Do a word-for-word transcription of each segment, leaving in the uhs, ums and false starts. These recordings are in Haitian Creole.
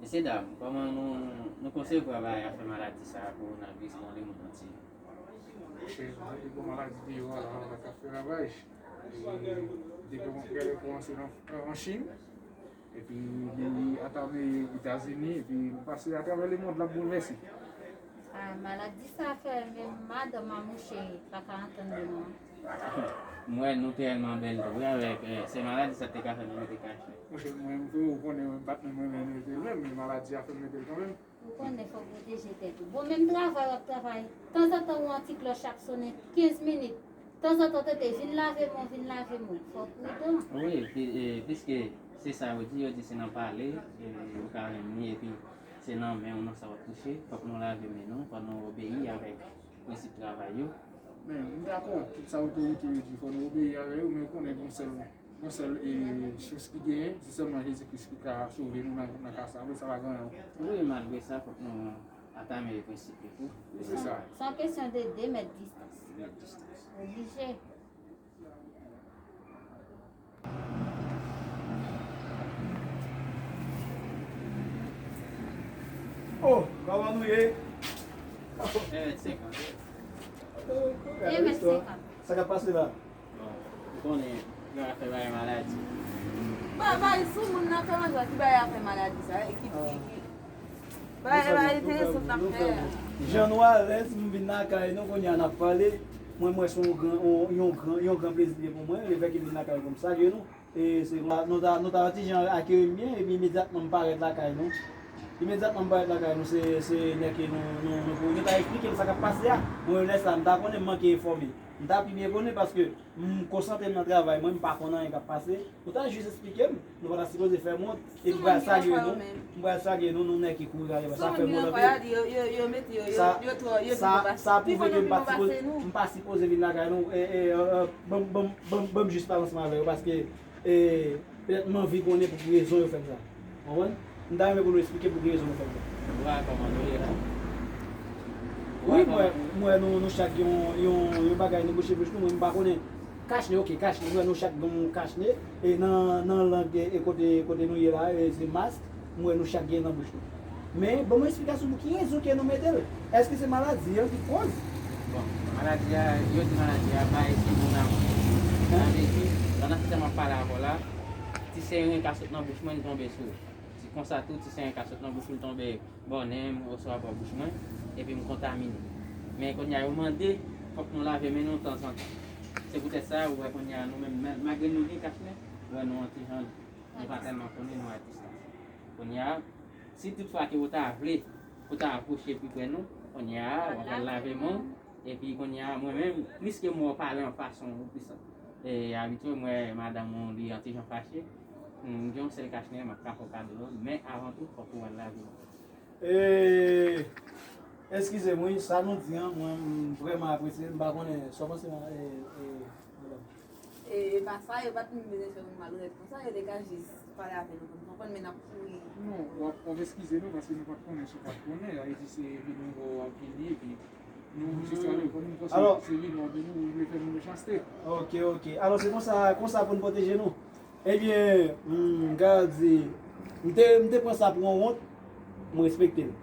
Mesye dam, kòman nou, nou konsevwa bagay afè maladi sa a, kowonaviris, bon, lemonn antye? Monchè, maladi deyò a la, la ka fè ravaj. E depi mwen gade kòmanse nan, an Chin, epi li atake Etazini, epi li pase atravè lemonn, l ap boulvèse. Ah, maladi sa fè menm madanm an mouche pa ka antann de mwen. M wè nou tèlman bèl tou wi avèk, eh, se maladi sa te ka fè nou mete kachnen. Monchè, mwen menm tou, ou konnen mwen pa t menm renmen mete l menm, men maladi a fè m mete l kanmenm. Ou konnen fòk pwoteje tèt ou. Bon, menm travay w ap travay, tanzantan ou an ti klòch ap sonnen kenz minit. Tanzantan tande vin lave men w, vin lave men w. Fò w pridan. Wi, pi- e, piske se sa yo di, yo di se nan pale, e, ou ka jwenn li, epi se nan men w, nan sa w ap touche. Fòk nou lave men nou, fòk nou obeyi avèk prensip travay yo. Men, m dakò, tout sa otorite yo di, fò nou obeyi avè yo, men ou konnen gon sèl, gon sèl e, sous ki genyen, se sèlman Jezi Kris ki ka sove nou nan, nan ka sa, men sa pa gen anyen. Wi, malgre sa, fòk nou atame prensip yo tou. Se sa. Se yon kesyon de de mèt distans. De mèt distans. Oblije. Oh, kòman nou ye? Fè mèt senkant. Fè mèt senkant. Sa k ap pase la? Bon, ou konnen, yo ap fè bagay maladi. Ba, bay sou moun nan kòman sa, ki bagay afè maladi sa, e ki, ki, ki, bagay, bagay enteresan n ap fè a. Jan nou alèz, m vin lakay nou, kounye a n ap pale. Mwen, mwen se yon gran, yon, yon gran, yon gran plezi li ye pou mwen, lefètke m vin lakay nou, m salye nou. E se konsa, nou ta, nou ta yon ti jan akeyi m byen, epi imedyatman m parèt lakay nou. Imedyatman m parèt lakay nou, se, se nèg ke nou, nou, nou kouri. Yo ta eksplike m sa k ap pase a. Mwen, lè sa, m ta konnen, m manke enfòme. M ta pi byen konnen paske m konsantre m nan travay mwen, m pa konn anyen k ap pase. Ou ta jis eksplike m, nou pa ta sipoze fè m wont, e m pral salye nou, m pral salye nou, nou nèg ki kouri ale, sa fè m wont anpil. Sa, sa, sa pwouve ke m pa sipoze, m pa sipoze vin lakay nou, e, e, e, e, ban m, ban m, ban m, ban m jis pale ansanm avè yo, paske, e, petèt m anvi konnen pou ki rezon yo fè m sa. Konprann? M ta renmen pou nou eksplike m pou ki rezon nou fè m sa. Ou wè kòman nou ye la? Wi, m wè, m wè nou, nou chak gen yon, yon, yon bagay nou bouche bouch nou, men m pa konnen. Kachne, ok, kachne. M wè nou chak gen yon kachne. E nan, nan lang e, e kote, kote nou ye la, e, se mask. M wè nou chak gen nan bouch nou. Men, ban mwen eksplikasyon pou ki rezon ke nou mete l. Èske se maladi an ki koz? Bon, maladi a, yo di maladi a bay se moun a moun. Sa vle di, pandan se tan m ap pale avè w la, ti seren ka sot nan bouch mwen, li tonbe sou ou. Ti konsa tou, ti seren ka sot nan bouch ou, li tonbe bò nen m, oswa bò bouch mwen, epi m kontamine. Men kounye a, yo mande, fòk nou lave men nou tanzantan. Se poutèt sa, ou wè kounye a, nou menm, ma- malgre nou gen kachne, ou wè nou an ti jan, nou pa tèlman konnen, nou a distans. Kounye a, si toutfwa ke ou ta vle, ou ta apwoche pi pre nou, kounye a, w ap al lave men w, epi kounye a, mwen menm, pliske m wè w pale an fason ou plis, e, abitye, m wè madanm ou li an ti jan fache, m gen yon sèl kachne, m ap ka fè w kado l, men avan tou, fòk ou al lave men w. E, eskize m, wi, sa nou di an, mwen, m vrèman apresye l, m pa konnen sa w panse, e, e, madanm. E, e pa sa, yo pa t menm bezwen fè moun malonèt konsa, yo te ka jis pale avè nou pou n konprann, men n ap kouri. Non, w ap, w ap eskize nou, paske nou pa t konnen sa w pa t konnen, sa vle di se vin nou wè w ap vini, epi nou jis ale, kòm nou panse se vin w ap vini, ou vle fè nou mechanste. Ok, ok. Alò, se konsa, konsa pou n pwoteje nou. Ebyen, m ka di, m te, m te pran sa pou yon wont, m respekte l.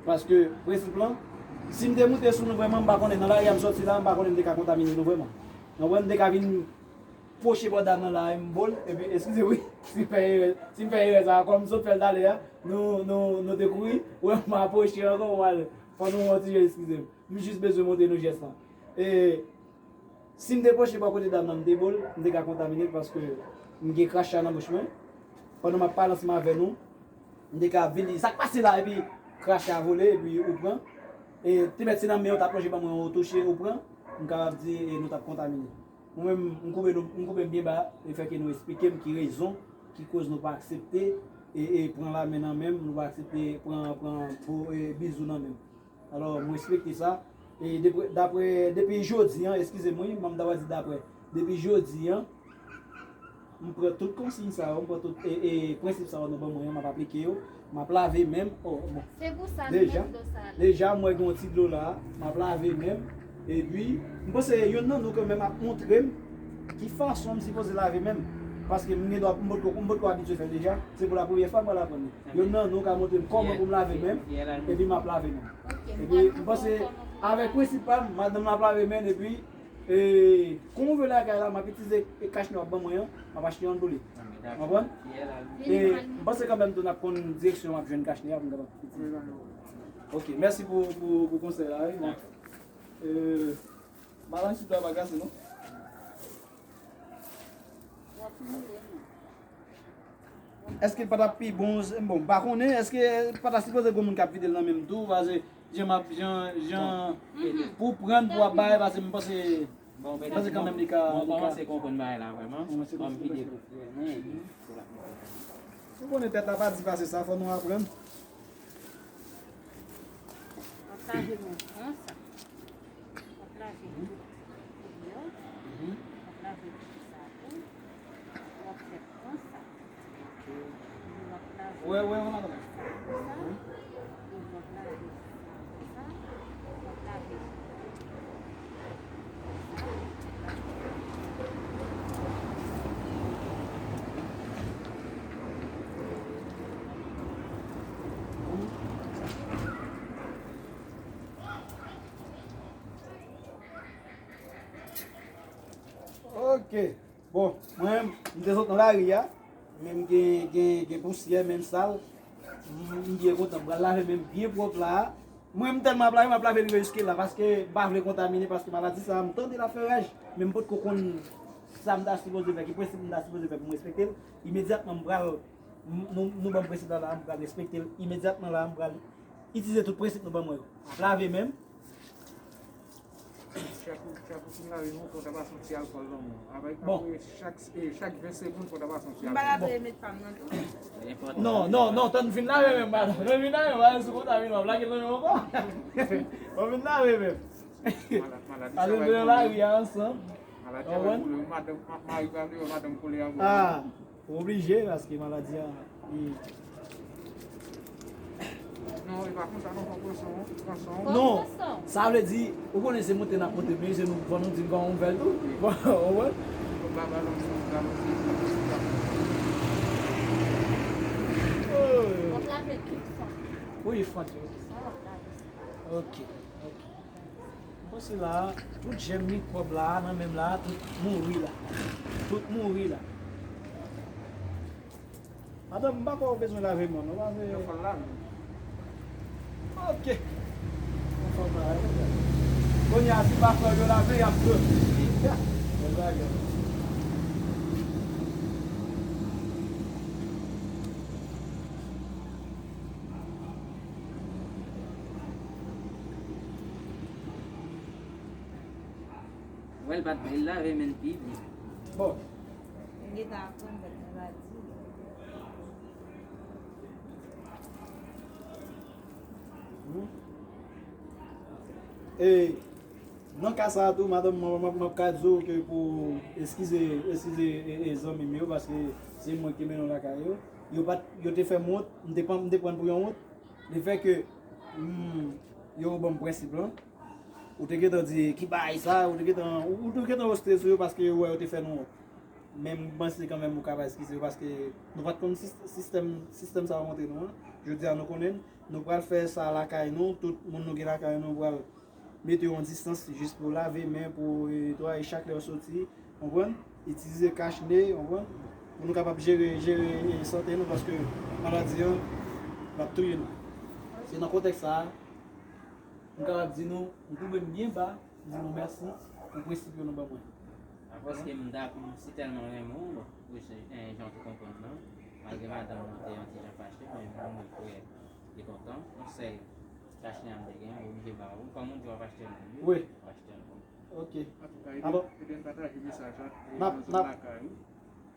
Paske, prensip lan, si m te moute sou nou vrèman, m pa konnen nan lari a m sòti la, m pa konnen m te ka kontamine nou vrèman. Ou konprann, m te ka vin pwoche bò dam nan la, m bo l, epi, eskize wi, si m fè erè, si m fè erè sa a, kòm m sot fè l talè a, nou, nou, nou te kouri, ou wè m apwoche ankò, m al, fò nou yon ti jan eskize m. M jis bezwen montre nou jès lan. E, Si m te pwoche bò kote dam nan, m te bo l, m te ka kontamine l paske m gen kracha nan bouch mwen. Pandan m ap pale ansanm avè nou, m te ka vin di, "Sa k pase la?" Epi kracha vole, epi ou pran. E te mèt se nan men w t ap lonje ban mwen, ou touche, ou pran, m kapab di, e nou t ap kontamine. Mwen menm, m koupe nou, m koupe m byen ba, lefètke nou esplike m ki rezon ki koz nou pa aksepte, e, e pran lamen nan men m, nou pa aksepte pran, pran bo, e bizou nan men m. Alò, mwen respekte sa. E depre, dapre, depi jodi an, eskize m wi, m ta va di dapre. Depi jodi an, m pran tout konsiy sa yo, m pran tout e, e, prensip sa yo nou ban mwen an, m ap aplike yo. M ap lave men m. Oh, bon. Se pou sa m met dlo sa la. Deja, deja, m wè gen yon ti dlo la. M ap lave men m. Epi, m panse youn nan nou kanmenm ap montre m ki fason m sipoze lave men m. Paske m gen dwa, m potko, m potko abitye fè l deja. Se pou la premyè fwa m pral aprann li. Youn nan nou ka montre m kòman pou m lave men m, epi m ap lave men m. Epi m panse, avèk prensip pa m, madanm nan ap lave men l, epi, e, kon w vle lakay la, m ap itilize kach nè w ap ban mwen an, m ap achte youn pou li. Konprann? E m panse kanmenm tou n ap konn direksyon m ap jwenn kach nè a pou m kapab itilize. Ok, mèsi pou, pou, pou konsèy la, wi. Bon. E, madanm, si w ap agase, non? Èske pa t ap pi bon, bon, m pa konnen, èske pa ta sipoze gen moun k ap vide l nan men m tou, paske jan m ap, jan, jan, pou pran, pou ap bay, paske m panse, m panse kanmenm li ka, li ka. Mwen kòmanse konprann bagay la vrèman. Mwen kòmanse konprann. Ou konnen tèt la pa di pase sa, fò nou aprann. Antaje mwen konsa. W ap lave tout koulye yo. W ap lave tout sa tou. W ap fè konsa. Epi w ap lave sa konsa. Epi w ap lave sa konsa. W ap lave. Ok. Bon, mwen, m te sot nan lari a. Men m gen, gen, gen pousyè, men m sal. M, m byen kontan. M pral lave men m byen pwòp la. Mwen, m tèlman ap lave, m ap lave rive jiske la. Paske m pa vle kontamine, paske maladi sa a, m tande l ap fè raj. Men m potko konn sa m ta sipoze fè, ki prensip m ta sipoze fè pou m respekte l. Imedyatman, m pral, m, nou, nou ban m prensip la la, m pral respekte l. Imedyatman la, m pral itilize tout prensip nou ban mwen yo. M ap lave men m. Chak ou, chak ou fin lave men w, fò w ta pase yon ti alkòl nan men w. Apre, bon, apre chak, e, chak ven segonn, fò w ta pase yon ti alkòl. M pa lave men pa m nan tou. Non, non, non, tann fin lave men m, madanm. Tann fin lave men m, madanm, sou kontamine, m ap lage l nan men w ankò. Bon, fin lave men m. Malad, malad, sa va nan lari a ansanm. Malad, sa va nan lari a, madanm, ma-, mari pa vle wè madanm kole avè w. Ah. Ou oblije, paske maladi a, li... Non, e pa konsa non, fò pran san w, pran san w. Non, sa vle di, ou konnen se monte n ap monte, men se nou, fò nou di n kòman nou fè l tou. Ou konprann? Ba, ba, non, non, ba, non, non. Oh. W ap lave tout fant. Wi, fant yo. Sa w ap lave. Ok, ok. M panse la, tout jèm mikwòb la, nan men m la, tout mouri la. Tout mouri la. Madanm, m pa kwè w bezwen lave men w non, paske... Yo fò l lave. Ok. Yo fò l lave. Kounye a, si pa fè yo lave, y ap pran. Bèl bagay. Wè l pa t bay l lave men l pi byen. Bon. M gentan aprann bèt nan radi. Hmm. E nan ka sa a tou, madanm, mwen, mwen, mwen ka di w ke pou eskize, eskize, e, e, zanmi m yo, paske se mwen ki te mennen w lakay yo. Yo pa t, yo te fè m wont, m te pran, m te pran pou yon wont. Lefètke, hmm, yo ban m prensip lan. Ou te gentan di, "Ki bagay sa?" Ou te gentan, ou, ou te gentan ostre sou yo paske yo wè yo te fè nou wont. Men m panse kanmenm ou kapab eskize yo paske nou pa t konn sis-, sistèm, sistèm sa yo montre nou an. Jodi a nou konnen l, nou pral fè sa lakay nou, tout moun nou gen lakay nou pral mete yon distans jis pou lave men, pou netwaye chak lè w soti, konprann? Itilize kach ne, konprann? Pou nou kapab jere, jere, e, sante nou, paske maladi an, l ap touye nou. Se nan kontèks sa a, m kapab di nou, m koube m byen ba, m di nou mèsi pou prensip yo nou ban mwen. Paske m ta, m si tèlman renmen w, bon, pou jan, jan w te konprann nan, malgre madanm nan te yon ti jan fache, men mwen kwè li kontan. Yon sèl kach ne a m te gen, m oblije ba ou. Kòm ou di w ap achte l pou li, wi, w achte l pou li. Ok. Antouka, ede n pataje mesaj la, e, nan zòn lakay ou.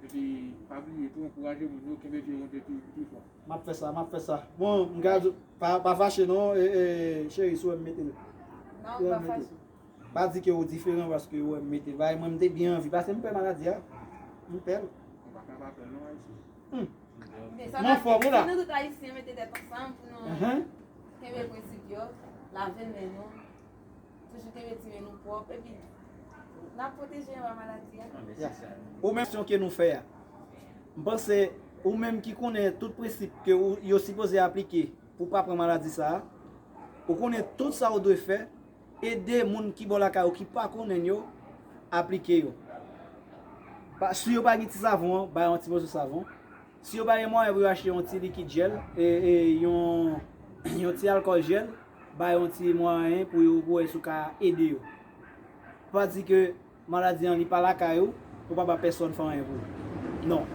Epi, pa bliye tou, ankouraje moun yo, kenbe vye wont yo pi, pi fò. M ap fè sa, m ap fè sa. Bon, m ka di w, pa, pa fache non, e, e, cheri, si w wè m mete l. Non, m pa fache. Pa di ke ou diferan paske ou wè m mete l. Bay mwen, m te byen anvi, paske m pè maladi a. M pè l. Ou pa ka pa pè l non, Ayisyen. Hmm. Men sa m anfòm, ou la? Si nou tout Ayisyen mete tèt ansanm pou nou kenbe prensip yo, lave men nou, toujou kenbe ti men nou pwòp, epi n ap pwoteje anba maladi a. Ou menm kesyon ke nou fè a, M panse ou menm ki konnen tout prensip ke ou, yo sipoze aplike pou pa pran maladi sa a, ou konnen tout sa ou dwe fè, ede moun ki bò lakay ou ki pa konnen yo aplike yo. Pa, si yo pa gen ti savon an, bay yon ti moso savon. Si yo pa gen mwayen pou yo achte yon ti likid jèl, e, e, yon, yon ti alkòl jèl, bay yon ti mwayen pou yo pou wè si w ka ede yo. Pa di ke maladi an li pa lakay ou, ou pa ba pèsonn fè anyen pou ou. Non.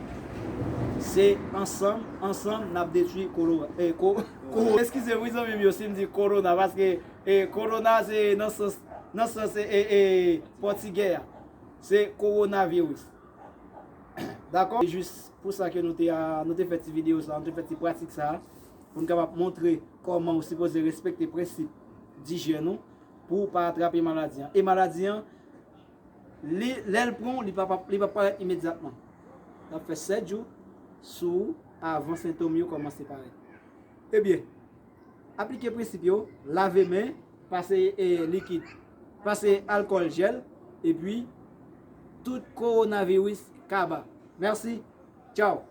Se ansanm, ansanm n ap detwi kolora. E, ko, ko, eskize m wi zanmi m yo si m di korona, paske e, korona se nan sans, nan sans e, e, e, pòtigè a. Se kowonaviris. Dakò? Se jis pou sa ke nou te, a, nou te fè ti videyo sa, nou te fè ti pratik sa, pou n kapab montre kòman ou sipoze respekte prensip dijyèn ou pou w pa atrape maladi an. E maladi an, li, lè l pran w, li pa, pa, li pa parèt imedyatman. L ap fè sèt jou sou ou avan sentòm yo kòmanse parèt. Ebyen, aplike prensip yo, lave men, pase e, likid, pase alkòl jèl, epi tout kowonaviris kaba. Mèsi. Tchaw.